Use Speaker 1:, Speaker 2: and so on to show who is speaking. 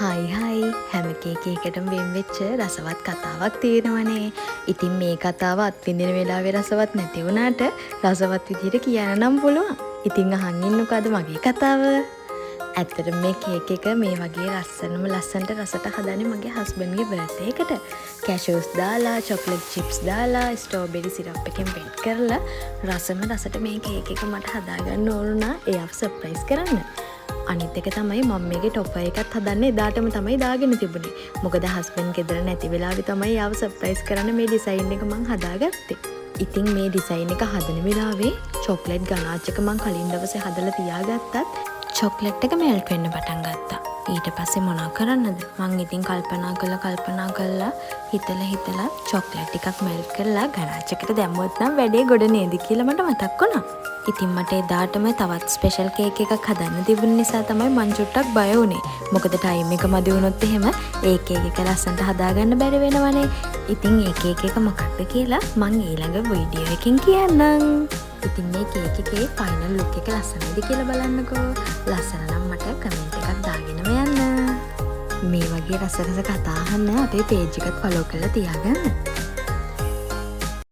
Speaker 1: Hi hi, හැම cake එකකටම වෙන් වෙච්ච රසවත් කතාවක් තියෙනවනේ. ඉතින් මේ කතාව අත්විඳින වෙලාවේ රසවත් නැති වුණාට රසවත් විදිහට කියන්න නම් පුළුවන්. ඉතින් අහන් ඉන්නකෝ අද මගේ කතාව. ඇත්තටම මේ කේක් එක මේ වගේ ලස්සනම ලස්සනට රසට හදන්නේ මගේ හස්බන්ඩ්ගේ බර්ත්ඩේ එකට. කැෂූස් දාලා, චොක්ලට් චිප්ස් දාලා, ස්ට්‍රෝබෙරි සිරප් එකෙන් වෙට් කරලා රසම රසට මේ කේක් එක මට හදාගන්න ඕන වුණා එයාව සර්ප්‍රයිස් කරන්න. අනිත් එක තමයි මම මේකේ ටොපර් එකත් හදන්න එදාටම තමයි දාගෙන තිබුණේ. මොකද හස්බන්ඩ් ගෙදර නැති වෙලාවේ තමයි එයාව සර්ප්‍රයිස් කරන්න මේ ඩිසයින් එක මං හදාගත්තේ. ඉතින් මේ ඩිසයින් එක හදන වෙලාවේ චොක්ලට් ගනාච් එක මං කලින් දවසේ හදලා තියාගත්තත් චොක්ලට් එක මෙල්ට් වෙන්න පටන් ගත්තා. ඊට පස්සේ මොනා කරන්නද? මං ඉතින් කල්පනා කරලා කල්පනා කරලා හිතලා හිතලා චොක්ලට් ටිකක් මෙල්ට් කරලා ගනාච් එකට දැම්මොත් නම් වැඩේ ගොඩ නේද කියලා මට මතක් වුණා. ඉතින් මට එදාටම තවත් ස්පෙෂල් කේක් එකක් හදන්න තිබුණ නිසා තමයි මං චුට්ටක් බය වුණේ. මොකද ටයිම් එක මදි වුණොත් එහෙම ඒ කේක් එක ලස්සනට හදාගන්න බැරි වෙනවනේ. ඉතින් ඒ කේක් එක මොකක්ද කියලා මං ඊළඟ වීඩියෝ එකෙන් කියන්නම්. ඉතින් මේ කේක් එකේ ෆයිනල් ලුක් එක ලස්සනයිද කියලා බලන්නකෝ. ලස්සන නම් මට කමෙන්ට් එකක් දාගෙනම යන්න. මේ වගේ රස රස කතා අහන්න අපේ පේජ් එකත් ෆලෝ කරලා තියාගන්න.